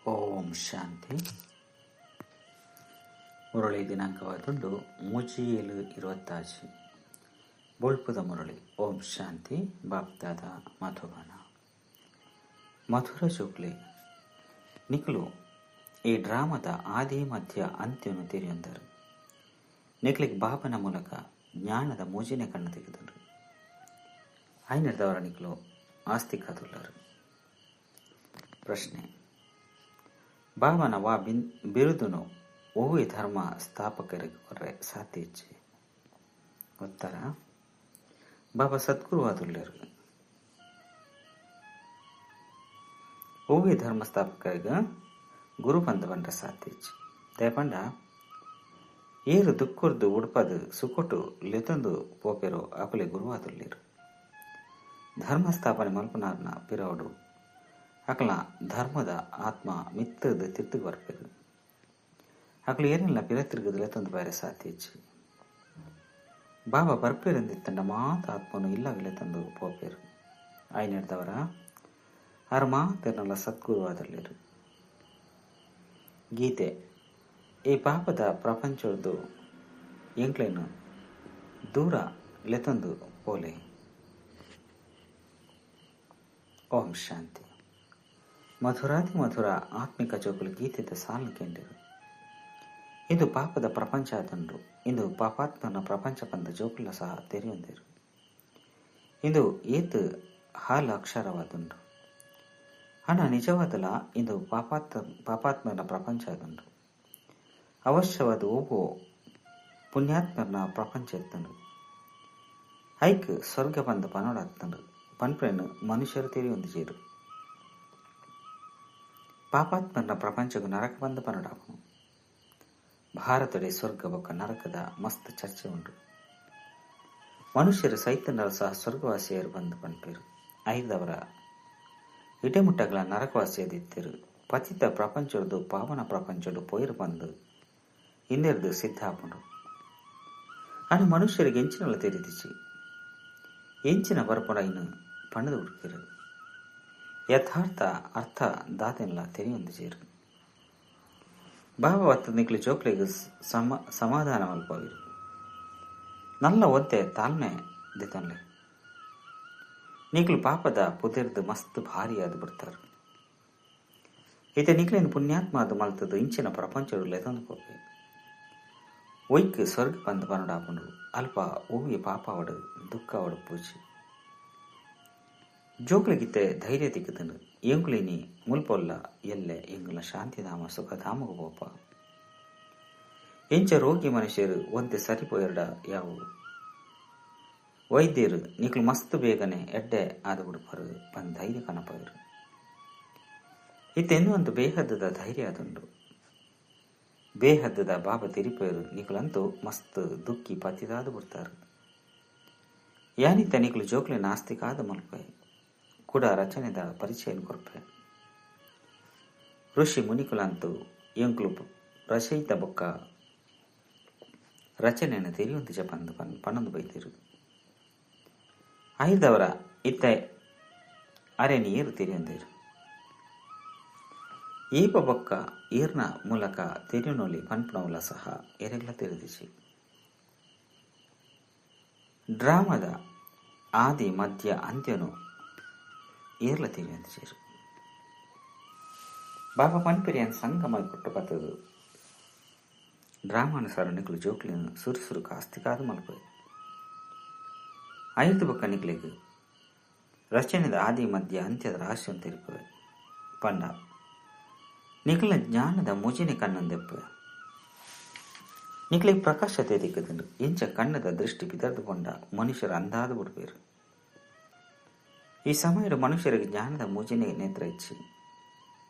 ಓಂ ಶಾಂತಿ. ಮುರಳಿ ದಿನಾಂಕವಾದುಂಡು 3/7/26. ಬೊಳ್ಪುದ ಮುರಳಿ. ಓಂ ಶಾಂತಿ. ಬಾಪ್ದಾದ ಮಧುಬನ. ಮಧುರ ಚೋಕ್ಲೆ ನಿಕ್ಲು ಈ ಡ್ರಾಮದ ಆದಿ ಮಧ್ಯ ಅಂತ್ಯನು ತೆರೆಯೊಂದರು. ನಿಕ್ಲಿಗ್ ಬಾಬನ ಮೂಲಕ ಜ್ಞಾನದ ಮೂಜಿನೆ ಕಣ್ಣು ತೆಗೆದರು. ಐನರ್ದವರ ನಿಕ್ಲು ಆಸ್ತಿಕಾದುಲ್ಲರು. ಪ್ರಶ್ನೆ: ಬಾಬನ ವಾ ಬಿರುದುನು ಒವ್ವೆ ಧರ್ಮ ಸ್ಥಾಪಕರಿಗೆ ಕೊರ್ರೆ ಸಾಧ್ಯ ಇಜ್ಜಿ? ಉತ್ತರ: ಬಾಬಾ ಸದ್ಗುರುವಾದುಲ್ಲೆರ್. ಒವ್ವೆ ಧರ್ಮ ಸ್ಥಾಪಕರಿಗೆ ಗುರು ಪಂದ್ ಪಂಡ ಸಾಧ್ಯ ಇಜ್ಜಿ. ದಯಪಂಡ ಏರು ದುಃಖರ್ದು ಉಡುಪದು ಸುಕೊಟು ಲೆತೊಂದು ಪೋಪೆರೋ ಅಕುಲೆ ಗುರುವಾದುಲ್ಲೆರ್. ಧರ್ಮ ಸ್ಥಾಪನೆ ಮಲ್ಪುನಾರ್ನ ಪಿರವುಡು ಅಕಲ್ನ ಧರ್ಮದ ಆತ್ಮ ಮಿತ್ತದ ತಿರ್ತುಗ್ ಬರ್ಪೆರ್. ಅಕುಲು ಏರೆನ್ಲ ಪಿರ ತಿರುಗುದು ಲೆತೊಂದು ಪೋಯೆರೆ ಸಾಧ್ಯ ಇಜ್ಜಿ. ಬಾಬಾ ಬರ್ಪೆರೆಂದಿತ್ತಂಡ ಮಾತ ಆತ್ಮನು ಇಲ್ಲಗ್ ಲೆತೊಂದು ಪೋಪೆರ್. ಆಯಿನೆಡ್ದವರ ಆರ್ ಮಾತೆರ್ನಲ ಸದ್ಗುರುವಾದುಲ್ಲೆರ್. ಗೀತೆ: ಈ ಪಾಪದ ಪ್ರಪಂಚೊರ್ದು ಎಂಕ್ಲೆನ್ ದೂರ ಲೆತೊಂದು ಪೋಲೆ. ಓಂ ಶಾಂತಿ. ಮಧುರಾತಿ ಮಧುರ ಆತ್ಮಿಕ ಜೋಕುಲು ಗೀತೆದ ಸಾಲ್ನ್ ಕೇಂಡೆರ್. ಇಂದು ಪಾಪದ ಪ್ರಪಂಚ ಆದುಂಡು. ಇಂದು ಪಾಪಾತ್ಮನ ಪ್ರಪಂಚ ಪಂದ್ ಜೋಕುಲ್ಲ ಸಹ ತೆರಿಯೊಂದೆರ್. ಇಂದು ಏತ್ ಹಾಲ್ ಅಕ್ಷರವಾದುಂಡು. ಆಂಡ ನಿಜವಾದಲ ಇಂದು ಪಾಪಾತ್ಮನ ಪ್ರಪಂಚ ಆದುಂಡು. ಅವಶ್ಯವಾದ ಒವ್ವೋ ಪುಣ್ಯಾತ್ಮನ ಪ್ರಪಂಚ ಇತ್ತುಂಡು. ಐಕ್ ಸ್ವರ್ಗ ಪಂದ್ ಪನೊಡಾತ್ಂಡ್ ಪನ್ಪುನೆನ್ ಮನುಷ್ಯರು ತೆರಿಯೊಂದಿಜೆರ್. ಪಾಪಾತ್ಮನ ಪ್ರಪಂಚಗ್ ನರಕ ಪಂದ್ ಪನೊಡಾಪುಂಡು. ಭಾರತಡೆ ಸ್ವರ್ಗ ಬೊಕ್ಕ ನರಕದ ಮಸ್ತ್ ಚರ್ಚೆ ಉಂಡು. ಮನುಷ್ಯರು ಸೈತಂಡಲ ಸಹ ಸ್ವರ್ಗವಾಸಿಯರು ಪಂದ್ ಪನ್ಪೆರ್. ಐದವರ ಇಟೆಮುಟ್ಟಗ್ಲ ನರಕವಾಸಿಯಾದಿತ್ತೆರ್. ಪತಿತ ಪ್ರಪಂಚೊರ್ದು ಪಾವನ ಪ್ರಪಂಚೊಡು ಪೋಯೆರ್ ಪಂದ್ ಇಂದೆರ್ದ್ ಸಿದ್ಧ ಆಪುಂಡು. ಆಂಡ ಮನುಷ್ಯರಿಗೆ ಎಂಚಿನಲ ತೆರಿದಿಜಿ. ಎಂಚಿನ ಬರ್ಪುಂಡು ಐನ್ ಪಂಡ್ದ್ ಬುಡ್ಪೆರ್. ಯಥಾರ್ಥ ಅರ್ಥ ದಾದೆನ್ಲ ತೆರಿಯೊಂದಿಜೆರ್. ಬಾಬಾ ಬತ್ತ್ ನಿಕ್ಲೆ ಜೋಕ್ಲೆಗ್ ಸಮಾಧಾನ ಮಲ್ಪಾವೆರ್. ನಲ್ಲ ಒಂತೆ ತಾಳ್ಮೆ ದೆತೊನ್ಲೆ. ನಿಕ್ಲು ಪಾಪದ ಪುದೆರ್ದ್ ಮಸ್ತ್ ಭಾರಿ ಆದ್ ಬುಡ್ತಾರ್. ಇತ್ತೆ ನಿಕ್ಲೆನ್ ಪುಣ್ಯಾತ್ಮ ಆದ್ ಮಲ್ತುದು ಇಂಚಿನ ಪ್ರಪಂಚೊಡು ಲೆತೊಂದು ಪೋಪೆ. ಒಯ್ಕ್ ಸ್ವರ್ಗ ಪಂದ್ ಪನೊಡಾಪುಂಡು. ಅಲ್ಪ ಒವ್ವೆ ಪಾಪ ಆವಡ್ ದುಃಖ ಆವಡ್ ಉಪ್ಪುಜಿ. ಜೋಕ್ಲೆಗಿತ್ತೆ ಧೈರ್ಯ ತಿಕ್ಕುದುಂಡು. ಎಂಕುಲು ಇನಿ ಮುಲ್ಪೊಲ್ಲ ಎಲ್ಲೆ ಎಂಕುಲ್ನ ಶಾಂತಿಧಾಮ ಸುಖಧಾಮಗ್ ಪೋಪ. ಎಂಚ ರೋಗಿ ಮನುಷ್ಯರು ಒಂತೆ ಸರಿ ಪೋಯೆರ್ಡ ಯಾವು. ವೈದ್ಯರು ನಿಕ್ಲು ಮಸ್ತ್ ಬೇಗನೆ ಎಡ್ಡೆ ಆದ್ ಬುಡ್ಪರ್ ಪಂದ್ ಧೈರ್ಯ ಕನಪಾವೆರ್. ಇತ್ತೆ ಇಂದು ಬೇಹದ್ದುದ ಧೈರ್ಯ ಆದುಂಡು. ಬೇಹದ್ದುದ ಬಾಬಾ ತೆರಿಪೆರ್ ನಿಕುಲಂತೂ ಮಸ್ತ್ ದುಃಖಿ ಪತಿತಾದ್ ಬುಡ್ತಾರ್. ಯಾನಿತ್ತ ನಿಕ್ಲು ಜೋಕ್ಲೆನ್ ಆಸ್ತಿಕಾದ್ ಮಲ್ಪೆ. ಕುಡ ರಚನೆದ ಪರಿಚಯನ್ ಕೊರ್ಪೆ. ಋಷಿ ಮುನಿಕುಲಂತೂ ಎಂಕ್ಲು ರಚಯಿತ ಬೊಕ್ಕ ರಚನೆನ್ ತೆರಿಯೊಂದಿಜ ಪಂದ್ ಪನೊಂದು ಬೈದೆರ್. ಐದವರ ಇತ್ತೆ ಅರೆನ್ ಏರ್ ತೆರಿಯೊಂದೆರ್. ಏಪ ಬೊಕ್ಕ ಏರ್ನ ಮೂಲಕ ತೆರಿಯೊನೊಲಿ ಪನ್ಪುನವುಲ ಸಹ ಎರೆಗ್ಲ ತೆರಿದಿಜಿ. ಡ್ರಾಮದ ಆದಿ ಮಧ್ಯ ಅಂತ್ಯನು ಏರ್ಲ ತೆರಿಯೊಂದಿಜೆರ್. ಬಾಬಾ ಪನ್ಪೆರ್ ಯಾನ್ ಸಂಗಮ ಪುಟ್ಟು ಬತ್ತುದು ಡ್ರಾಮಾನುಸಾರ ನಿಕ್ಲು ಜೋಕ್ಲೆನ್ ಸುರು ಸುರುಕು ಆಸ್ತಿಕಾದ್ ಮಲ್ಪೆ. ಐರ್ದ್ ಬೊಕ್ಕ ನಿಕ್ಲೆಗ್ ರಚನೆದ ಆದಿ ಮಧ್ಯ ಅಂತ್ಯದ ರಹಸ್ಯನ್ ತೆರಿಪುವೆ. ಪಂಡ ನಿಕ್ಲೆನ ಜ್ಞಾನದ ಮೂಜಿನೆ ಕಣ್ಣನ್ ದೆಪ್ಪುವೆ. ನಿಕ್ಲೆಗ್ ಪ್ರಕಾಶತೆ ತಿಕ್ಕುದುಂಡು. ಇಂಚ ಕಣ್ಣದ ದೃಷ್ಟಿ ಪಿದರ್ದ್ ಪೋಂಡ ಮನುಷ್ಯರು ಅಂದಾದ್ ಬುಡ್ಪೆರ್. ಈ ಸಮಯಡ್ ಮನುಷ್ಯರಿಗೆ ಜ್ಞಾನದ ಮೂಜಿನೆ ನೇತ್ರ ಇಜ್ಜಿ.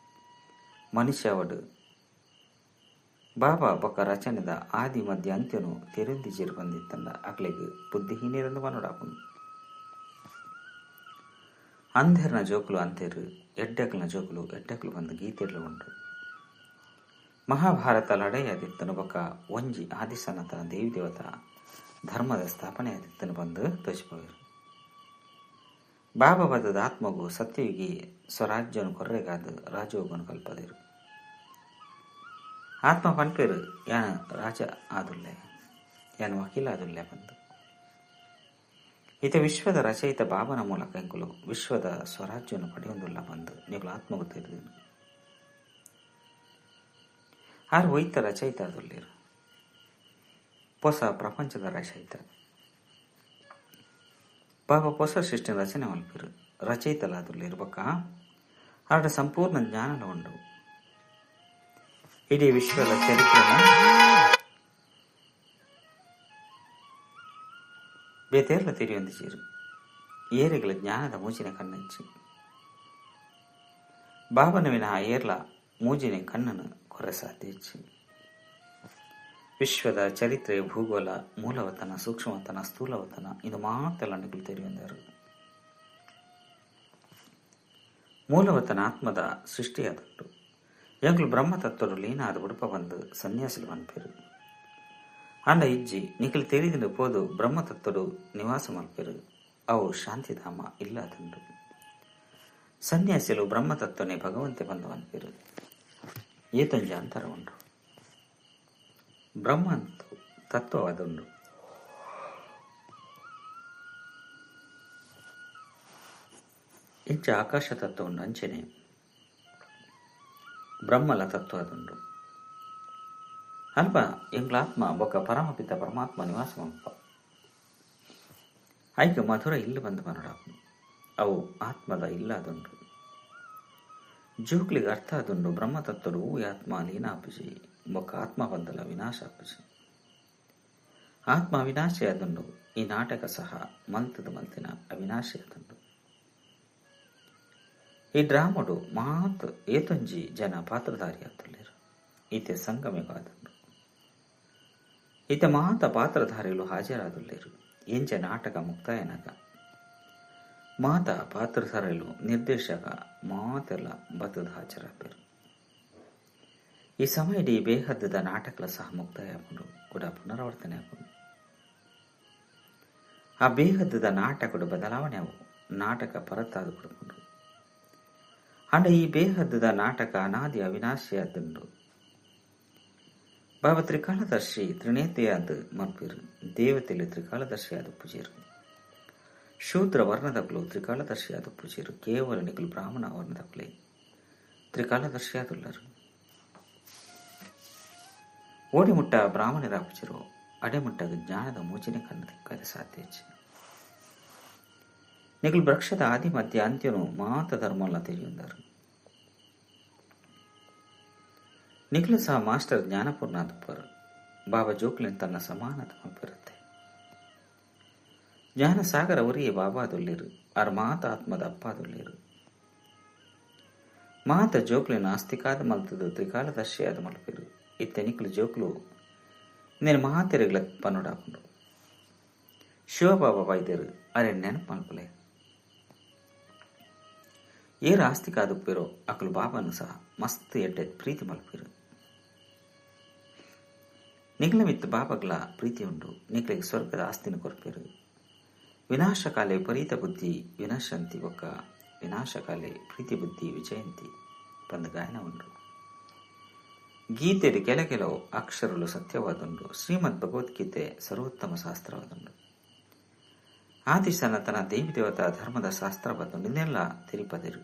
ಮನುಷ್ಯವಡ್ ಬಾಬಾ ಬೊಕ್ಕ ರಚನೆದ ಆದಿ ಮಧ್ಯ ಅಂತ್ಯನು ತೆರಿಯೊಂದಿಜೆರ್ ಪಂದಿತ್ತಂಡ ಅಕ್ಲೆಗ್ ಬುದ್ಧಿಹೀನೆರೆಂದ್ ಪನೊಡಾಪುಂಡು. ಅಂಧೆರ್ನ ಜೋಕುಲು ಅಂಧೆರ್, ಎಡ್ಡೆಕಲ್ನ ಜೋಕುಲು ಎಡ್ಡೆಕುಲು ಪಂದ್ ಗೀತೆಡ್ಲ ಉಂಡು. ಮಹಾಭಾರತ ಲಡಾಯಿ ಆದಿತ್ತುಂಡು ಬೊಕ್ಕ ಒಂಜಿ ಆದಿ ಸನಾತನ ದೇವಿ ದೇವತಾ ಧರ್ಮದ ಸ್ಥಾಪನೆ ಆದಿತ್ತುಂಡು ಪಂದ್ ತೋಜಿಪಾವೆರ್. ಬಾಬಾ ಬತ್ತುದು ಆತ್ಮಗು ಸತ್ಯಯುಗಿ ಸ್ವರಾಜ್ಯನು ಕೊರ್ರೆಗಾದ್ ರಾಜಯೋಗನು ಕಲ್ಪದೆರ್. ಆತ್ಮ ಪನ್ಪೇರು ಯಾನ ರಾಜ ಆದುಲ್ಲೆ, ಯಾನ ವಕೀಲ ಆದುಲ್ಲೆ ಬಂದು. ಈತ ವಿಶ್ವದ ರಚಯಿತ ಬಾಬನ ಮೂಲಕ ಎಂಕುಲು ವಿಶ್ವದ ಸ್ವರಾಜ್ಯವನ್ನು ಪಡೆಯೊಂದುಲ್ಲ ಬಂದು ನಿಕುಲು ಆತ್ಮ ಗೊತ್ತಿರುದೇನು. ಆರು ಒಯ್ತ ರಚಯಿತ ಆದುಲ್ಲೇರು, ಹೊಸ ಪ್ರಪಂಚದ ರಚಯಿತ. ಬಾಬಾ ಹೊಸ ಸೃಷ್ಟಿನ ರಚನೆ ಮಲ್ಪಿರು, ರಚಯಿತಲಾದುಲ್ಲೇರು ಬೊಕ್ಕ ಆಡ ಸಂಪೂರ್ಣ ಜ್ಞಾನಲ ಉಂಡು. ಇಡೀ ವಿಶ್ವದ ಚರಿತ್ರೆನ ಬೇತೇರ್ಲ ತಿಳಿಯೊಂದಿಜೀರು ಏರಿಗಳ ಜ್ಞಾನದ ಮೂಜಿನ ಕಣ್ಣಂಚಿ. ಬಾಬನ ವಿನಃ ಏರ್ಲ ಮೂಜಿನ ಕಣ್ಣನ್ನು ಕೊರೆ ಸಾಧ್ಯ. ವಿಶ್ವದ ಚರಿತ್ರೆ, ಭೂಗೋಳ, ಮೂಲವತನ, ಸೂಕ್ಷ್ಮವತನ, ಸ್ಥೂಲವತನ ಇದು ಮಾತೆಲ್ಲ ನಿಕುಲು ತಿಳಿಯೊಂದರು. ಮೂಲವತನ ಆತ್ಮದ ಸೃಷ್ಟಿಯಾದುಂಟು. ಎಂಕುಲು ಬ್ರಹ್ಮತತ್ವರು ಲೀನಾದ ಉಡುಪ ಬಂದು ಸನ್ಯಾಸಿಲು ಮನ್ಪೇರು. ಅಂಡ ಇಜ್ಜಿ ನಿಕುಲು ತಿಳಿದಿನ ಪೋದು ಬ್ರಹ್ಮತತ್ವರು ನಿವಾಸ ಮಲ್ಪೇರು. ಅವು ಶಾಂತಿಧಾಮ ಇಲ್ಲ ಅದುಂಡು. ಸನ್ಯಾಸಿಲು ಬ್ರಹ್ಮತತ್ವನೇ ಭಗವಂತೆ ಬಂದು ಮನ್ಪೇರು. ಏತೊಂಜಿ ಅಂತರ ಉಂಡು. ಬ್ರಹ್ಮ ತತ್ವವಾದುಂಡು. ಇಂಚ ಆಕಾಶ ತತ್ವ ಉಂಡು ಅಂಚನೆ ಬ್ರಹ್ಮಲ ತತ್ವ ಅದುಂಡು. ಅಲ್ಪ ಎಂಗ್ಲಾತ್ಮ ಬೊಕ್ಕ ಪರಮಪಿತ ಪರಮಾತ್ಮ ನಿವಾಸ ಮಲ್ಪ. ಐಕ ಮಧುರ ಇಲ್ಲ ಬಂದು ಬನ್ನಡ ಅವು ಆತ್ಮದ ಇಲ್ಲ ಅದುಂಡು. ಜೋಕ್ಲಿಗೆ ಅರ್ಥ ಅದುಂಡು. ಬ್ರಹ್ಮತತ್ವರು ಆತ್ಮ ಲೀನ ಆಪುಜಿ ಬೊಕ್ಕ ಆತ್ಮ ಬಂದಲ ವಿನಾಶ ಆಪುಜಿ. ಆತ್ಮ ಅವಿನಾಶಿ ಅದುಂಡು. ಈ ನಾಟಕ ಸಹ ಮಲ್ತದ ಮಲ್ತಿನ ಅವಿನಾಶಿ ಅದುಂಡು. ಈ ಡ್ರಾಮಡು ಮಾತ್ ಏತೊಂಜಿ ಜನ ಪಾತ್ರಧಾರಿ ಆತುಲ್ಲೇರು. ಈತೆ ಸಂಗಮೆಗಾದುಂಡು. ಈತ ಮಾತ ಪಾತ್ರಧಾರಿಲು ಹಾಜರಾದುಲ್ಲೇರು. ಎಂಚ ನಾಟಕ ಮುಕ್ತಾಯನಗ ಮಾತ ಪಾತ್ರಧಾರಿಲು ನಿರ್ದೇಶಕ ಮಾತೆಲ್ಲ ಬತ್ತದ ಹಾಜರಾಪೇರು. ಈ ಸಮಯಡಿ ಬೇಹದ್ದದ ನಾಟಕಲ ಸಹ ಮುಕ್ತಾಯ ಆಪುಂಡು, ಕೂಡ ಪುನರಾವರ್ತನೆ ಆಪುಂಡು. ಆ ಬೇಹದ್ದದ ನಾಟಕಡು ಬದಲಾವಣೆ ಅವು ನಾಟಕ ಪರತ್ತಾದ ಕೊಡುಪುಂಡು. ಅಂಡ ಈ ಬೇಹದ್ದದ ನಾಟಕ ಅನಾದಿ ಅವಿನಾಶಿಯಾದುಂಡು. ಬಾಬಾ ತ್ರಿಕಾಲದರ್ಶಿ ತ್ರಿನೇತೆಯಾದ ಮಲ್ಪೇರು. ದೇವತೆಲು ತ್ರಿಕಾಲದರ್ಶಿಯಾದ ಪೂಜೆರು. ಶೂದ್ರ ವರ್ಣದಕುಲು ತ್ರಿಕಾಲದರ್ಶಿಯಾದ ಪೂಜೆರು. ಕೇವಲ ನಿಕುಲು ಬ್ರಾಹ್ಮಣ ವರ್ಣದಕುಲೇ ತ್ರಿಕಾಲದರ್ಶಿಯಾದುಲ್ಲರು. ಓಡಿಮುಟ್ಟ ಬ್ರಾಹ್ಮಣರಾಪುಜರು ಅಡೆಮುಟ್ಟ ಜ್ಞಾನದ ಮೂಚಿನ ಕಣ್ಣು ತಿಕ್ಕರೆ ಸಾಧ್ಯ. ನಿಕುಲು ವೃಕ್ಷದ ಆದಿ ಮಧ್ಯ ಅಂತ್ಯನು ಮಾತ ಧರ್ಮಲ್ಲ ತಿಳಿಯುಂದರು. ನಿಖಿಲು ಸಹ ಮಾಸ್ಟರ್ ಜ್ಞಾನಪೂರ್ಣ ತುಪ್ಪರು. ಬಾಬಾ ಜೋಕ್ಲಿನ್ ತನ್ನ ಸಮಾನತ ಮಲ್ಪಿರುತ್ತೆ. ಜ್ಞಾನಸಾಗರ ಅವರಿಗೆ ಬಾಬಾದುಲ್ಲಿರು. ಆರ್ ಮಾತ ಆತ್ಮದ ಅಪ್ಪಾದುಲ್ಲಿರು. ಮಾತ ಜೋಕ್ಲಿನ ಆಸ್ತಿಕಾದ ಮಲ್ತದು ತ್ರಿಕಾಲದರ್ಶಿಯಾದ ಮಲ್ಪಿರು. ಇತ್ತೆ ನಿಖಲು ಜೋಕ್ಲು నేను ಮಹಾತೆರೆಗಳ ಪನ್ನುಡಾಪುಂಡು. ಶಿವಬಾಬಾ ವೈದ್ಯರು ಅರೆ ನೆನಪು ಮಲ್ಪಲೆ. ಏರು ಆಸ್ತಿಕಾದುಪ್ಪಿರೋ ಅಕಲು ಬಾಬಾನು ಸಹ ಮಸ್ತ್ ಎಡ್ಡೆ ಪ್ರೀತಿ ಮಲ್ಪಿರು. ನಿಗ್ಲ ಮಿತ್ತು ಬಾಬಗ್ಲ ಪ್ರೀತಿ ಉಂಡು. ನಿಗ್ಲಿಗೆ ಸ್ವರ್ಗದ ಆಸ್ತಿನ ಕೊರ್ಪಿರು. ವಿನಾಶಕಾಲೆ ವಿಪರೀತ ಬುದ್ಧಿ ವಿನಾಶಂತಿ ಒಕ್ಕ ವಿನಾಶಕಾಲೆ ಪ್ರೀತಿ ಬುದ್ಧಿ ವಿಜಯಂತಿ ಬಂದ ಗಾಯನ ಉಂಡು. ಗೀತೆಡು ಕೆಲ ಕೆಲವು ಅಕ್ಷರಗಳು ಸತ್ಯವಾದುಂಡು. ಶ್ರೀಮದ್ ಭಗವದ್ಗೀತೆ ಸರ್ವೋತ್ತಮ ಶಾಸ್ತ್ರವಾದುಂಡು. ಆದಿ ಸನಾತನ ದೇವಿ ದೇವತಾ ಧರ್ಮದ ಶಾಸ್ತ್ರವಾದುಂಡು. ಇದನ್ನೆಲ್ಲ ತಿರುಪದಿರು.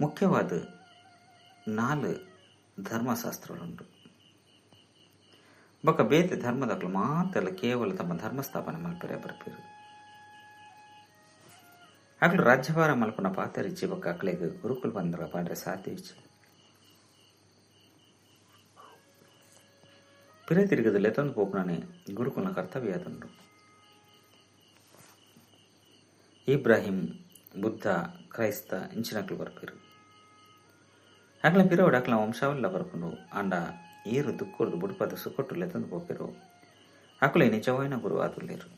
ಮುಖ್ಯವಾದ 4 ಧರ್ಮಶಾಸ್ತ್ರಗಳುಂಡು. ಬೊಕ್ಕ ಬೇತೆ ಧರ್ಮದಕ್ಲು ಮಾತೆಲ್ಲ ಕೇವಲ ತಮ್ಮ ಧರ್ಮ ಸ್ಥಾಪನೆ ಮಲ್ಪೆರೆ ಬರ್ಪಿರು. ಅಕ್ಲು ರಾಜ್ಯಭಾರ ಮಲ್ಪನ ಪಾತರಿಚ್ಚಿ ಬೊಕ್ಕ ಅಕ್ಲೆಗ್ ಗುರುಕುಲ್ ಬಂದ್ರ ಪಂಡ್ರೆ ಸಾಧ್ಯ ಇಚ್ಚಿ. ಪಿರ ತಿರುಗದ ಲೆತ್ತೊಂದು ಪೋಪುನನೆ ಗುರುಕುಲ್ನ ಕರ್ತವ್ಯ ಆದುಂಡು. ಇಬ್ರಾಹಿಂ, ಬುದ್ಧ, ಕ್ರೈಸ್ತ ಇಂಚಿನಕ್ಲು ಬರ್ಪಿರು. ಅಕ್ಲ ಪಿರವಡು ಅಕ್ಲ ವಂಶಾವಳಿಲ ಬರ್ಪುಂಡು. ಆಂಡ ಏರು ದುಕ್ಕೊರ್ದು ಬುಡುಪದ ಸುಕೊಟ್ಟು ಲೆತ್ತೊಂದು ಪೋಪಿರು. ಅಕುಲೆ ನಿಜವಾಯಿನ ಗುರು ಆದುಲ್ಲೇರು.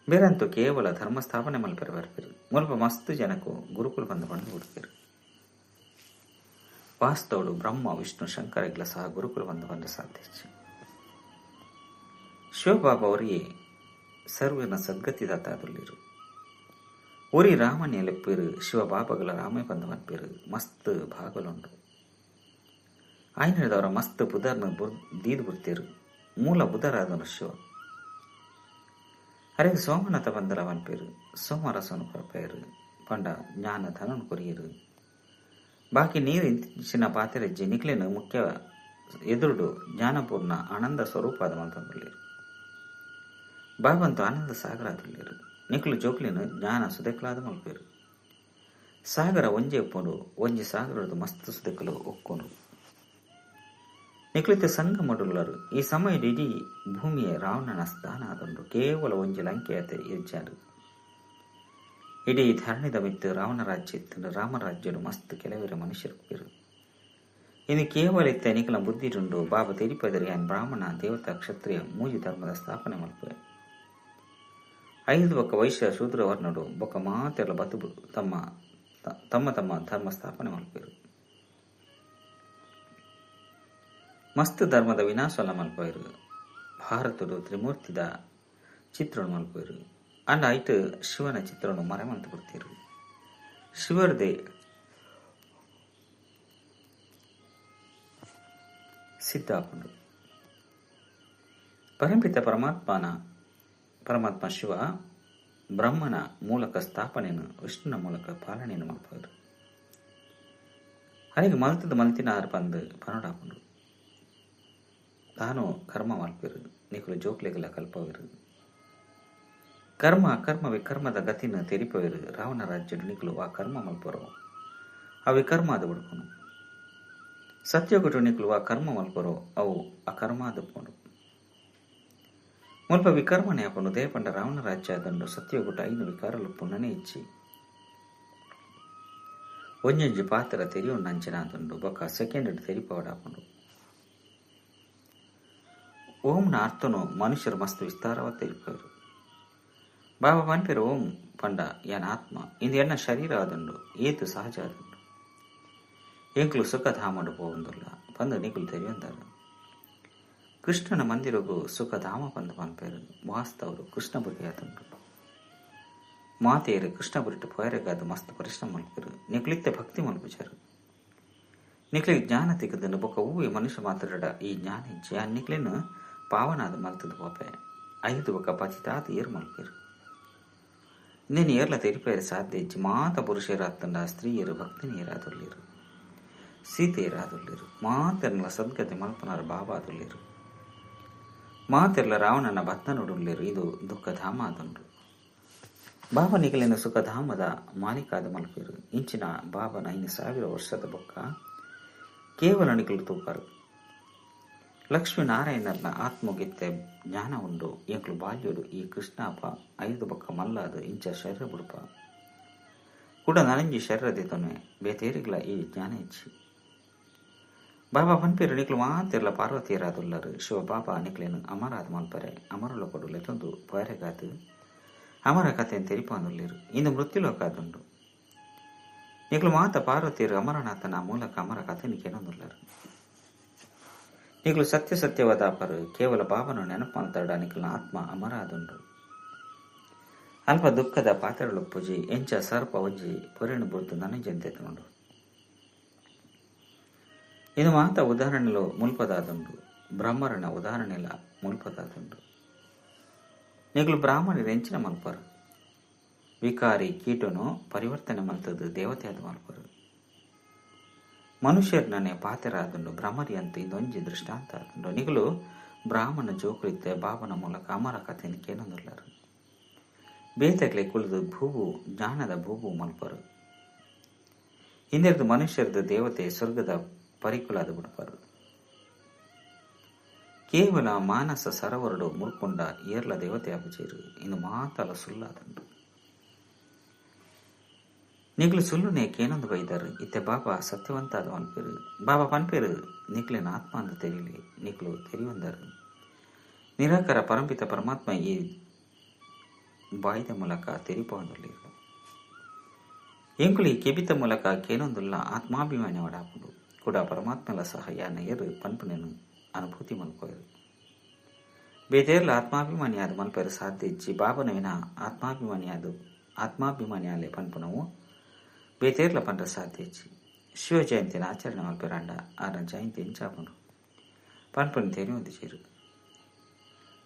ಬೇರಂತೂ ಕೇವಲ ಧರ್ಮ ಸ್ಥಾಪನೆ ಮಲ್ಪೆರೆ ಬರ್ಪಿರು. ಮುಲ್ಪ ಮಸ್ತ್ ಜನಕ್ಕೂ ಗುರುಕುಲು ಬಂದು ಬಂದು ಬಿಡ್ಪಿರು. ವಾಸ್ತವಡು ಬ್ರಹ್ಮ, ವಿಷ್ಣು, ಶಂಕರ ಇಗ್ಲ ಸಹ ಗುರುಕುಲು ಬಂದು ಬಂದು ಸಾಧ್ಯ. ಶಿವಬಾಬಾ ಅವರಿಗೆ ಸರ್ವನ ಸದ್ಗತಿದಾತ ಆದುಲ್ಲೇರು. ಒರಿ ರಾಮನೆಯ ಲೆಪ್ಪಿರು ಶಿವಬಾಬಗಳ ರಾಮೇ ಬಂದು ಮನ್ಪಿರು. ಮಸ್ತ್ ಭಾಗಲುಂಡು. ಆಯ್ನದವರ ಮಸ್ತ್ ಪುದರ್ನ ದೀದ್ ಬುಡ್ತೇರು. ಮೂಲ ಬುಧರಾದನು ಶಿವ. ಅರೆಗೆ ಸೋಮನಾಥ ಬಂದಲ ಪನ್ಪೇರು. ಸೋಮರಸನು ಪರ್ಪೇರು ಪಂಡ ಜ್ಞಾನ ಧನನು ಕೊರಿಯರು. ಬಾಕಿ ನೀರು ಇಂಚಿನ ಪಾತೆರೆಜ್ಜಿ ನಿಕ್ಲೇನು ಮುಖ್ಯ ಎದುರುಡು ಜ್ಞಾನಪೂರ್ಣ ಆನಂದ ಸ್ವರೂಪಾದ ಮಂತಂದುಲ್ಲೇರು. ಬಾಬಂತು ಆನಂದ ಸಾಗರ ಆದುಲ್ಲೇರು. ನಿಕ್ಲು ಜೋಕ್ಲಿನ ಜ್ಞಾನ ಸುದೆಕ್ಲಾದ ಮಲ್ಪೇರು. ಸಾಗರ ಒಂಜೆ ಉಪ್ಪುಂಡು, ಒಂಜಿ ಸಾಗರದ ಮಸ್ತ್ ಸುದೆಕ್ಕಲು ಒಕ್ಕೊಂಡು ನಿಕ್ಲಿತ ಸಂಘ ಮಡುಲ್ಲರು. ಈ ಸಮಯ ಇಡೀ ಭೂಮಿಯ ರಾವಣನ ಸ್ಥಾನ ಆದುಂಡು. ಕೇವಲ ಒಂಜಿ ಲಂಕೆಯತೆ ಇಜ್ಜಾರು. ಇಡೀ ಧರಣಿದ ಮಿತ್ತು ರಾವಣ ರಾಜ್ಯ ಇತ್ತು. ರಾಮರಾಜ್ಯಡು ಮಸ್ತ್ ಕೆಲವರ ಮನುಷ್ಯರು ಪೇರು. ಇನ್ನು ಕೇವಲ ಇತ್ತ ನಿಖಲ ಬುದ್ಧಿರುಂಡು. ಬಾಬಾ ತೆರಿಪದರಿ ಯಾನ್ ಬ್ರಾಹ್ಮಣ ದೇವತಾ ಕ್ಷತ್ರಿಯ ಮೂಜಿ ಧರ್ಮದ ಸ್ಥಾಪನೆ ಮಲ್ಪೆ. 5 ಬೊಕ್ಕ ವೈಶ್ಯ ಶೂದ್ರ ವರ್ಣಡು ಬೊಕ್ಕ ಮಾತೆಲ್ಲ ಬತು ತಮ್ಮ ತಮ್ಮ ತಮ್ಮ ಧರ್ಮ ಸ್ಥಾಪನೆ ಮಲ್ಪೇರು. ಮಸ್ತ್ ಧರ್ಮದ ವಿನಾಶಲ ಮಲ್ಪೇರು. ಭಾರತಡು ತ್ರಿಮೂರ್ತಿದ ಚಿತ್ರಣ ಮಲ್ಪೇರು. ಅಂಡ ಐಟ್ ಶಿವನ ಚಿತ್ರವನ್ನು ಮರೆ ಮಂತು ಕೊಡ್ತೀರು. ಶಿವರದೇ ಸಿದ್ಧ ಹಾಕೊಂಡು ಪರಂಪಿತ ಪರಮಾತ್ಮ ಶಿವ ಬ್ರಹ್ಮನ ಮೂಲಕ ಸ್ಥಾಪನೆಯನ್ನು ವಿಷ್ಣುನ ಮೂಲಕ ಪಾಲನೆಯನ್ನು ಮಲ್ಪರು. ಅರೆಗೆ ಮಲ್ತದ ಮಲ್ತಿನಾರು ಬಂದು ಪನೋಡಾಪುಂಡು. ತಾನು ಕರ್ಮ ಮಲ್ಪಿರು, ನಿಕುಲು ಜೋಕ್ಲೆಗಲ ಕಲ್ಪವಿರು. ಕರ್ಮ ಅಕರ್ಮ ವಿಕರ್ಮದ ಗತಿನ ತೆರಿಪವಿರು. ರಾವಣ ರಾಜ್ಯಡು ನಿಕುಲು ಆ ಕರ್ಮ ಮಲ್ಪರು, ಆ ವಿಕರ್ಮ ಅದು ಬಿಡ್ಕೊನು. ಸತ್ಯಗುಟು ನಿಕುಲು ಆ ಕರ್ಮ ಮಲ್ಪರು, ಅವು ಅಕರ್ಮ ಅದು ಮುಲ್ಪ ವಿಕರ್ಮನೆ ಅಪನು. ದೇಪಂಡ ರಾವಣ ರಾಜ್ಯ ದಂಡು ಸತ್ಯಗುಟ 5 ವಿಕಾರಲು ಪುಣ್ಣನೆ ಇಚ್ಚಿ ಒಂಜೊಂಜಿ ಪಾತ್ರ ತೆರಿಯೊಂಡು ಅಂಚಿನ ದಂಡು ಬೊಕ್ಕ ಸೆಕೆಂಡ್ ತೆರಿಪವಡಾಪುಂಡು. ಓಂನ ಅರ್ಥನು ಮನುಷ್ಯರು ಮಸ್ತ್ ವಿಸ್ತಾರವ ತೆರಿಪವರು. ಬಾಬಾ ಪನ್ಪೇರು ಓಂ ಪಂಡ ಯಾನ್ ಆತ್ಮ ಇಂದು ಎನ್ನ ಶರೀರ ಆದುಂಡು, ಏತು ಸಹಜ ಆದುಂಡು. ಎಂಕ್ಲು ಸುಖಧಾಮಡು ಪೋವಂದುಲ್ಲ ಪಂದು ನಿಕುಲು ತೆರಿಯೊಂದಾರು. ಕೃಷ್ಣನ ಮಂದಿರಗು ಸುಖಧಾಮ ಪಂದು ಪನ್ಪೇರು. ವಾಸ್ತವರು ಕೃಷ್ಣಪುರಿ ಆದುಂಡು. ಮಾತೆಯರು ಕೃಷ್ಣಪುರಿಟು ಪೋಯರೆಗಾದ ಮಸ್ತ್ ಪರಿಶ್ರಮ ಮಲ್ಪೇರು. ನಿಕ್ಲಿತ್ತೆ ಭಕ್ತಿ ಮಲ್ಪುಜಾರು. ನಿಕ್ಲಿಗೆ ಜ್ಞಾನ ತಿಕ್ಕದನ್ನು ಬೊಕ್ಕ ಹೂವೆ ಮನುಷ್ಯ ಮಾತ್ರಡ ಈ ಜ್ಞಾನ ಇಜ್ಜಿ ಆ ನಿಕ್ಲೇನು ಪಾವನಾದ ಮಲ್ತದ ಪೋಪೆ. 5 ಬೊಕ್ಕ ಪತಿತಾದ ಏರು ಮಲ್ಪೇರು. ಇನ್ನೇನು ಏರ್ಲ ತೆರಿಪೇರು ಸಾಧ್ಯ ಇಜ್ಜಿ. ಮಾತ ಪುರುಷರಾತಂಡ ಸ್ತ್ರೀಯರು ಭಕ್ತಿನಿಯರಾದುಳ್ಳೇರು, ಸೀತೆಯರಾದುಳ್ಳೇರು. ಮಾತೆರ್ಲ ಸದ್ಗತಿ ಮಲ್ಪನಾರ ಬಾಬಾ ಆದುಳ್ಳೇರು. ಮಾತೆರ್ಲ ರಾವಣನ ಬತ್ತನುಡುಳ್ಳೇರು. ಇದು ದುಃಖಧಾಮ ಆದುಂಡು. ಬಾಬಾ ನಿಗಲಿನ ಸುಖಧಾಮದ ಮಾಲೀಕಾದ ಮಲ್ಪೇರು. ಇಂಚಿನ ಬಾಬನ 5000 ವರ್ಷದ ಬೊಕ್ಕ ಕೇವಲ ನಿಕಲು ತೂಪಾರು. ಲಕ್ಷ್ಮೀನಾರಾಯಣನ ಆತ್ಮಗಿತ್ತೆ ಜ್ಞಾನ ಉಂಡು. ಎಂಕ್ಲು ಬಾಲ್ಯಡು ಈ ಕೃಷ್ಣಪ್ಪ 5 ಬೊಕ್ಕ ಮಲ್ಲಾದ ಇಂಚ ಶರೀರ ಬುಡುಪ ಕೂಡ ನರಂಜಿ ಶರೀರದಿತನೆ ಬೇತೇರಿಗ್ಲ ಈ ಜ್ಞಾನ ಇಚ್ಚಿ. ಬಾಬಾ ಪನ್ಪೇರು ನಿಕ್ಲು ಮಾತಿರ್ಲ ಪಾರ್ವತಿಯರಾದುಲ್ಲರು. ಶಿವ ಬಾಬಾ ನಿಕ್ಲೇನು ಅಮರಾದ ಮಲ್ಪರೆ. ಅಮರುಲ ಕೊಡುಲೆ ತಂದು ಪೋಯರೆಗಾತು ಅಮರ ಕಥೆಯನ್ನು ತೆರಿಪಾನುಳ್ಳೇರು. ಇಂದು ಮೃತ್ಯುಲೋಕ ಆದುಂಡು. ನಿಕ್ಲು ಮಾತ ಪಾರ್ವತಿಯರು ಅಮರನಾಥನ ಮೂಲಕ ಅಮರ ಕಥೆಯನ್ನು ಕೇಳೊಂದುಲ್ಲರು. ನಿಕ್ಲು ಸತ್ಯ ಸತ್ಯವಾದ ಅಪರು ಕೇವಲ ಬಾಬನು ನೆನಪು ಮಾತಾಡ ನಿಕ್ಲಿನ ಆತ್ಮ ಅಮರ ಆದುಂಡು. ಅಲ್ಪ ದುಃಖದ ಪಾತ್ರಗಳು ಪೂಜಿ ಎಂಚ ಸರ್ಪ ಒಂಜಿ ಪೊರೆಣು ಬುರ್ತು ನನಜಂತೆ ತಗೊಂಡು. ಇದು ಮಾತ ಉದಾಹರಣೆಲು ಮುಲ್ಪದಾದುಂಡು. ಬ್ರಹ್ಮರನ ಉದಾಹರಣೆಲ ಮುಲ್ಪದಾದುಂಡು. ನಿಕ್ಲು ಬ್ರಾಹ್ಮಣರು ಎಂಚಿನ ಮಲ್ಪರು. ವಿಕಾರಿ ಕೀಟನು ಪರಿವರ್ತನೆ ಮಲ್ತದ್ದು ದೇವತೆ ಅದು ಮಲ್ಪರು. ಮನುಷ್ಯರನ್ನೇ ಪಾತೆರಾದುಂಡು. ಭ್ರಮರಿ ಅಂತ ಇದೊಂಜಿ ದೃಷ್ಟಾಂತ ಆದುಂಡು. ನಿಗಲು ಬ್ರಾಹ್ಮಣ ಜೋಕುಲಿತ್ತೆ ಬಾಬನ ಮೂಲಕ ಅಮರ ಕಥೆಯನ್ನು ಕೇಳೊಂದುಲ್ಲರು. ಬೇತಗ್ಲೆ ಕುಳಿದು ಭೂವು ಜ್ಞಾನದ ಭೂವು ಮಲ್ಪರು. ಹಿಂದೆರದು ಮನುಷ್ಯರದ ದೇವತೆ ಸ್ವರ್ಗದ ಪರಿಕುಲಾದ ಬಿಡ್ಪರು. ಕೇವಲ ಮಾನಸ ಸರವರಡು ಮುಳ್ಕೊಂಡ ಏರ್ಲ ದೇವತೆ ಅಪಚೇರು. ಇನ್ನು ಮಾತಲ ಸುಲ್ಲಾದುಂಡು. ನಿಕ್ಲು ಸುಳ್ಳುನೆ ಕೇನೊಂದು ಬೈದಾರು. ಇತ್ತೆ ಬಾಬಾ ಸತ್ಯವಂತಾದ ಪನ್ಪೇರು. ಬಾಬಾ ಪನ್ಪೇರು ನಿಕ್ಲಿನ ಆತ್ಮ ಅಂತ ತೆರಿಲಿ ನಿಕ್ಲು ತೆರಿಯೊಂದರು. ನಿರಾಕಾರ ಪರಂಪಿತ ಪರಮಾತ್ಮ ಈ ಬಾಯಿದ ಮೂಲಕ ತೆರಿಪೊಂದುಲ್ಲೇರು. ಎಂಕುಲು ಈ ಕೆಬಿತ ಮೂಲಕ ಕೇನೊಂದುಲ್ಲ ಆತ್ಮಾಭಿಮಾನಿ ವಡಾಪುಂಡು. ಕೂಡ ಪರಮಾತ್ಮಲ ಸಹ ಯಾನ ಏರು ಪನ್ಪುನೆನು ಅನುಭೂತಿ ಮಲ್ಪೋಯರು. ಬೇತೇರ್ಲ ಆತ್ಮಾಭಿಮಾನಿಯಾದ ಮಲ್ಪೇರು ಸಾಧ್ಯ ಇಜ್ಜಿ. ಬಾಬನ ವಿನ ಆತ್ಮಾಭಿಮಾನಿಯಾದ ಆತ್ಮಾಭಿಮಾನಿಯಾಲೆ ಪನ್ಪುನವು ಬೇತೇರ್ಲ ಪನ್ರ ಸಾಧ್ಯ ಇಜ್ಜಿ. ಶಿವ ಜಯಂತಿನ ಆಚರಣೆ ಮಲ್ಪೆರಾಂಡ ಆರನ ಜಯಂತಿ ಎಂಚಾಪುಂಡು ಪನ್ಪುನ ತೆರಿಯೊಂದಿಜೆರ್.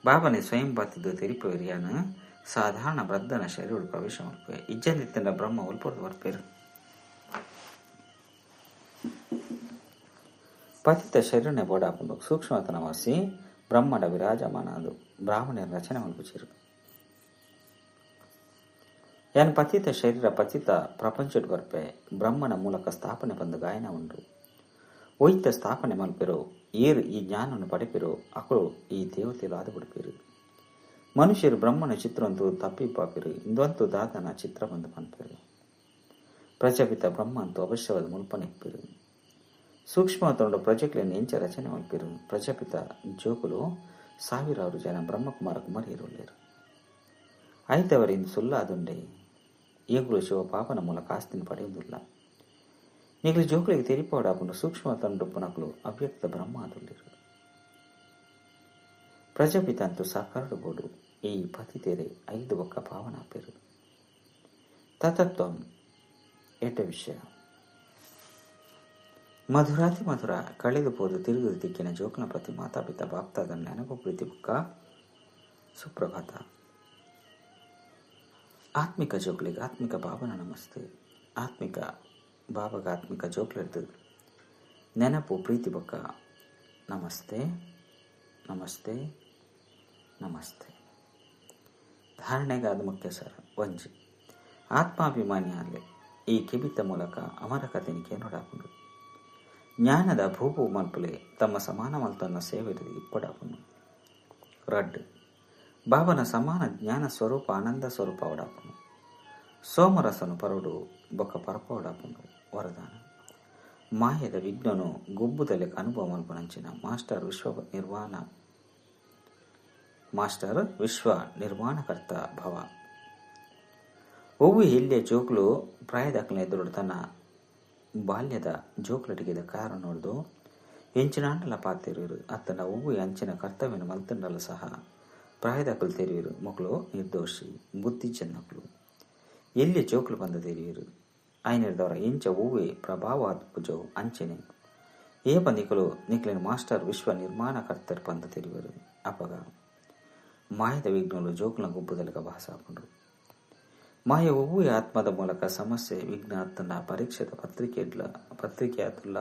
ಬಾಬನೆ ಸ್ವಯಂ ಬತ್ತುದು ತೆರಿಪುವೆರ್ ಯಾನ್ ಸಾಧಾರಣ ವೃದ್ಧನ ಶರೀರೊಡು ಪ್ರವೇಶ ಮಲ್ಪುವೆ. ಇಜ್ಜಂದಿತ್ತುಂಡ ಬ್ರಹ್ಮ ಒಲ್ಪೊರ್ದು ಬರ್ಪೆರ್. ಪತಿತ ಶರೀರನೆ ಬೋಡಾಪುಂಡು. ಸೂಕ್ಷ್ಮತನ ವಾಸಿ ಬ್ರಹ್ಮಡ ವಿರಾಜಮಾನ ಬ್ರಾಹ್ಮಣರ ರಚನೆ ಮಲ್ಪುಜೆರ್. ಯಾನ್ ಪತಿತ ಶರೀರ ಪತಿತ ಪ್ರಪಂಚಡ್ ಬರ್ಪೆ ಬ್ರಹ್ಮನ ಮೂಲಕ ಸ್ಥಾಪನೆ ಪಂದ್ ಗಾಯನ ಉಂಡು. ಒಯ್ತ ಸ್ಥಾಪನೆ ಮಲ್ಪೆರೋ ಏರ್ ಈ ಜ್ಞಾನವನ್ನು ಪಡೆಪಿರೋ ಅಕುಲು ಈ ದೇವತೆಲು ಆದ್ ಬುಡ್ಪೆರ್. ಮನುಷ್ಯರು ಬ್ರಹ್ಮನ ಚಿತ್ರಂತೂ ತಪ್ಪಿಪಾಪಿರು ಇಂದಂತೂ ದಾದನ ಚಿತ್ರ ಬಂದು ಪನ್ಪೆರು. ಪ್ರಜಾಪಿತ ಬ್ರಹ್ಮ ಅಂತೂ ಅವಶ್ಯವಾದ ಮುಲ್ಪನೆ ಇಪ್ಪೆರು. ಸೂಕ್ಷ್ಮ ಪ್ರಜೆಗಳನ್ನು ಎಂಚ ರಚನೆ ಮಲ್ಪೆರು. ಪ್ರಜಾಪಿತ ಜೋಕುಲು ಸಾವಿರಾರು ಜನ ಬ್ರಹ್ಮಕುಮಾರ ಕುಮಾರಿಯರುಳ್ಳೇರು. ಐತವರು ಇಂದು ಸುಲ್ಲಾದುಂಡೆ ಏಗುಲು ಶಿವ ಪಾಪನ ಮೂಲಕ ಆಸ್ತಿನ ಪಡೆಯುವುದಿಲ್ಲ. ನಿಗಲು ಜೋಕುಲಿಗೆ ತೆರಿಪಾಡಾಪುಂಡು ಸೂಕ್ಷ್ಮ ತಂಡುಪ್ಪನಕುಲು ಅವ್ಯಕ್ತ ಬ್ರಹ್ಮ ಆದುಲ್ಲೇರು. ಪ್ರಜಾಪಿತ ಅಂತೂ ಸಾಕಾರಡು ಬೋಡು ಈ ಪತಿತೇರೆ ಐದು ಬೊಕ್ಕ ಪಾವನಾಪೆರು. ತತತ್ವಂ ಎಟ ವಿಷಯ. ಮಧುರಾತಿ ಮಧುರ ಕಳೆದು ಪೋದು ತಿರುಗುದು ದಿಕ್ಕಿನ ಜೋಕುಲ ಪ್ರತಿ ಮಾತಾಪಿತ ಬಾಪ್ತಾದ ನೆನಪು ಪ್ರೀತಿ ಬುಕ್ಕ ಸುಪ್ರಭಾತ. ಆತ್ಮಿಕ ಜೋಕುಲಿಗೆ ಆತ್ಮಿಕ ಬಾಬನ ನಮಸ್ತೆ. ಆತ್ಮಿಕ ಬಾಬಗ ಆತ್ಮಿಕ ಜೋಕ್ಲೆಡ್ದು ನೆನಪು ಪ್ರೀತಿ ಬೊಕ್ಕ ನಮಸ್ತೆ ನಮಸ್ತೆ ನಮಸ್ತೆ. ಧಾರಣೆಗಾದ ಮುಖ್ಯ ಸರ್ ಒಂಜಿ ಆತ್ಮಾಭಿಮಾನಿ ಆಗಲಿ ಈ ಕಿಬಿತ ಮೂಲಕ ಅಮರ ಕಥೆನಿಕೆ ನೋಡಾಪುಂಡು. ಜ್ಞಾನದ ಭೂಪು ಮಲ್ಪುಲೆ ತಮ್ಮ ಸಮಾನ ಮಲ್ತನ್ನ ಸೇವೆ ಇಪ್ಪಡಾಪುಂಡು. ರಡ್ಡು ಬಾಬನ ಸಮಾನ ಜ್ಞಾನ ಸ್ವರೂಪ ಆನಂದ ಸ್ವರೂಪ ಅವಡಾಪುಂಡು. ಸೋಮರಸನು ಪರೋಡು ಬೊಕ್ಕ ಪರಪೋಡಾಪುಂಡು. ವರದಾನ ಮಾಯದ ವಿಘ್ನನು ಗುಬ್ಬುದಲೆಕ್ಕ ಅನುಭವ ಮಲ್ಪುನಂಚಿನ ಮಾಸ್ಟರ್ ವಿಶ್ವ ನಿರ್ಮಾಣಕರ್ತ ಭವ. ಒವ್ವು ಎಲ್ಲಿಯ ಜೋಕ್ಲು ಪ್ರಾಯದಾಖಲೆ ಎದುರು ತನ್ನ ಬಾಲ್ಯದ ಜೋಕ್ಲಟಿಗೆದ ಕಾರಣ ನೋಡ್ದು ಎಂಚಿನಾಂಡಲ ಪಾತಿರುವರು. ಅತ್ತನ ಒವ್ವು ಅಂಚಿನ ಕರ್ತವ್ಯನ ಮಲ್ತಂಡಲ ಸಹ ಪ್ರಾಯದಾಖಲು ತೆರೆಯುವರು. ಮಕ್ಕಳು ನಿರ್ದೋಷಿ ಬುದ್ಧಿ ಚೆನ್ನಕ್ಲು ಎಲ್ಲಿ ಜೋಕ್ಲು ಬಂದ ತೆರೆಯುವರು. ಆಯ್ನಿರ್ದವರ ಎಂಚ ಒವ್ವೆ ಪ್ರಭಾವ ಪೂಜೋ ಅಂಚನೆ ಏಪ ನಿಕಲು ನಿಕ್ಲಿನ ಮಾಸ್ಟರ್ ವಿಶ್ವ ನಿರ್ಮಾಣಕರ್ತರ್ ಬಂದ ತೆರೆಯುವರು. ಅಪಗ ಮಾಯದ ವಿಘ್ನಗಳು ಜೋಕ್ಲ ಗುಬ್ಬುದಲಕ ಭಾಸ ಹಾಕೊಂಡ್ರು. ಮಾಯ ಒವ್ವೆ ಆತ್ಮದ ಮೂಲಕ ಸಮಸ್ಯೆ ವಿಘ್ನ ತನ್ನ ಪರೀಕ್ಷೆದ ಪತ್ರಿಕೆ ಆತುಲ್ಲ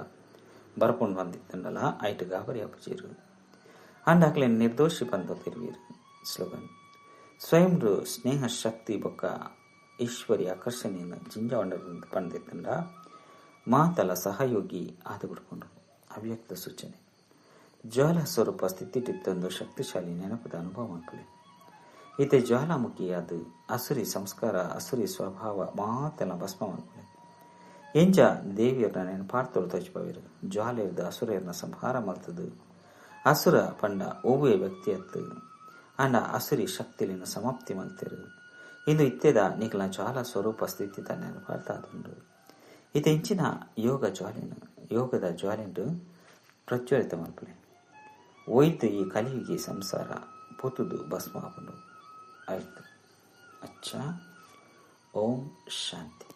ಬರ್ಪುಂಡು ಬಂದಿತ್ತಂಡಲ ಐಟ್ ಗಾಬರಿ ಅಪಚೀರು ಅಂಡಾಕ್ಲೆ ನಿರ್ದೋಷಿ ಬಂದ ತಿರುವೀರು. ಸ್ಲೋಗನ್ ಸ್ವಯಂ ಸ್ನೇಹ ಶಕ್ತಿ ಬೊಕ್ಕ ಈಶ್ವರಿ ಆಕರ್ಷಣೆಯನ್ನು ಜಿಂಜಾವಂಡ ಪಂದಿತ್ತಂಡ ಮಾತಲ ಸಹಯೋಗಿ ಆದ ಬಿಡ್ಕೊಂಡ್ರು. ಅವ್ಯಕ್ತ ಸೂಚನೆ ಜ್ವಾಲ ಸ್ವರೂಪ ಸ್ಥಿತಿಟ್ಟಿತ್ತೊಂದು ಶಕ್ತಿಶಾಲಿ ನೆನಪದ ಅನುಭವ ಮಕ್ಕಳೇ. ಈತ ಜ್ವಾಲಾಮುಖಿಯಾದ ಅಸುರಿ ಸಂಸ್ಕಾರ ಅಸುರಿ ಸ್ವಭಾವ ಮಾತೆಲ್ಲ ಭಸ್ಮ ಮಕ್ಕಳೇ. ಎಂಜ ದೇವಿಯರ್ನ ನೆನಪಾರ್ತೋಳು ತೋಚಿಪವಿರು. ಜ್ವಾಲೆರ್ದ ಅಸುರೆಯರ್ನ ಸಂಹಾರ ಮಲ್ತದು ಅಸುರ ಪಂಡ ಓವುಯ ವ್ಯಕ್ತಿಯತ್ತು ಅಂಡ ಅಸುರಿ ಶಕ್ತಿಲಿನ ಸಮಾಪ್ತಿ ಮಲ್ತಿರು. ಇಂದು ಇತ್ತೆದ ನಿಖಲ ಜ್ವಾಲ ಸ್ವರೂಪ ಸ್ಥಿತಿ ತನ್ನ ನೆನಪಾರ್ತಾದುಂಡು. ಈತ ಇಂಚಿನ ಯೋಗದ ಜ್ವಾಲೆಂಡು ಪ್ರಜ್ವಲಿತ ಮಲ್ಪಲೆ ಒಯ್ದು ಈ ಕಲಿಯುಗಿ ಸಂಸಾರ ಪೊತುದು ಭಸ್ಮ ಆಪುಂಡು. ಆಯ್ತು. ಅಚ್ಚಾ. ಓಂ ಶಾಂತಿ.